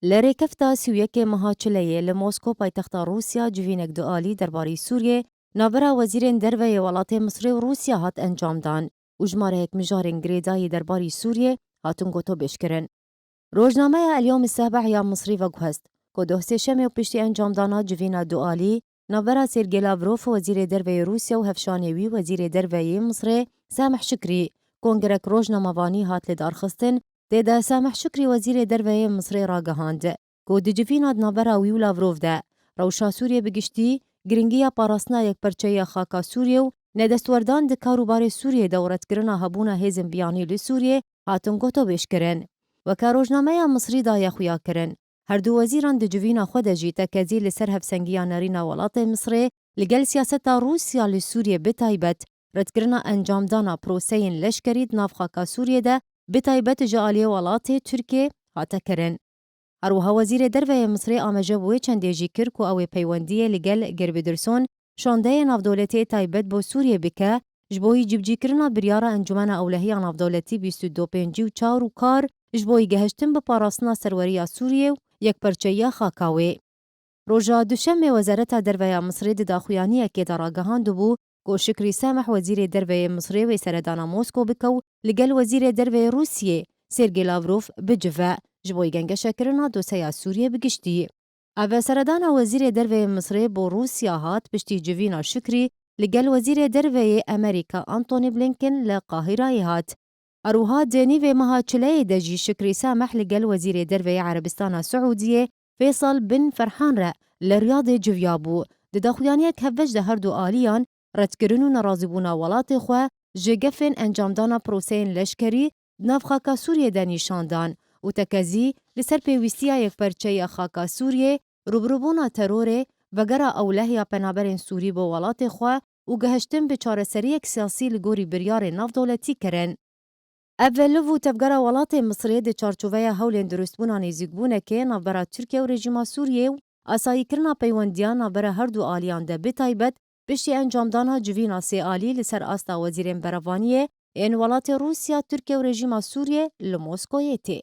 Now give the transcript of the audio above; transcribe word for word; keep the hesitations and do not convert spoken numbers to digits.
Li rêkefta sî û yekê meha Çileyê li Mosko paytexta Rûsya civînek dualî derbarî Sûriyê navbera wezîrên derve yê welatê Misrê û Rûsya hat encamdan û jimareyek mijarên girêdayî derbarî Sûriyê hatin gotobêjkirin. Rojnameya El Yewm Sehbeh ya Misrî veguhest ku doh sêşemê û piştî encamdana civîna dualî navbera Sergey Lavrov, wezîrê derve yê Rûsya û hevşanê wî wezîrê derve yê Misrê Samih Şukrî, kongrek rojnamevanî hat lidarxistin, tê de Samih Şukrî wezîrê derve yê Misrê ragihand ku di civîna di navbera wî û Lavrov de rewşa Sûriyê bi giştî, giringiya parastina yekperçeyiya xaka Sûriyê û nedestwerdan di kar û barê Sûriyê de û redkirina hebûna hêzên biyanî li Sûriyê hatin gotobêjkirin. Weke rojnameya Misrî daye xuyakirin, her du wezîran di civîna xwe de jî tekezî li ser hevsengiya nerîna welatê Misrê li gel siyaseta Rûsya li Sûriyê, bi taybet redkirina encamdana proseyên leşkerî di nav xaka Sûriyê de, bi taybet ji aliyê welatê Tirkiyê hate kirin. Her wiha wezîrê derve yê Misrê amaje bi wê çendê jî kir ku ew ê peywendiyê li gel Gerbî Dirson, şandeyê navdewletî yê taybet bo Sûriyê bike, ji bo yî cibicîkirina biryara Encûmena Ewlehiya Navdewletî bîst û du pêncî û çar û kar ji bo yî gehiştin bi parastina serweriya Sûriyê û yekperçeyiya xaka wê. Roja Duşemê Wezareta Derve ya Misrê di daxuyaniyekê de ragihandibû ku Şikrî Semih, wezîrê derve yê Misrê, wê seredana Mosko bike û li gel wezîrê derve yê Rûsiyê Sergey Lavrov bicive, ji bo gengeşekirina dosyeya Sûriyê bi giştî. Ev seredana wezîrê derve yê Misrê bo Rûsya hat piştî civîna Şikrî li gel wezîrê derve yê Amerîka Antony Blinken li Qahireyê hat. Her wiha di nîvê meha Çileyê de jî Şikrî Semih li gel wezîrê derve yê Erebistana Siûdiyê Feysal bin Ferhan re li Riyadê civiyabû. Di daxuyaniyek hevbeş de her du aliyan redkirin û nerazîbûna welatê xwe ji gefên encamdana proseyên leşkerî di nav xaka Sûriyê de nîşan dan û tekezî li ser pêwîstiya yekperçeyiya xaka Sûriyê, rûbirûbûna terorê, vegera ewlehiya penaberên Sûrî bo welatê xwe û gehiştin bi çareseriyek siyasî li gorî biryarên navdewletî kirin. Ev liv û tevgera welatê Misrê di çarçoveya hewlên dirustbûna nêzîkbûnekê navbera Tirkiye û rejîma Sûriyê û asayîkirina peywendiyan navbera her du aliyan de bi taybet piştî encamdana civîna sê alî li ser asta wezîrên berevaniyê ên welatê Rûsya, Tirkiye û rejîma Sûriyê li Moskoyê tê.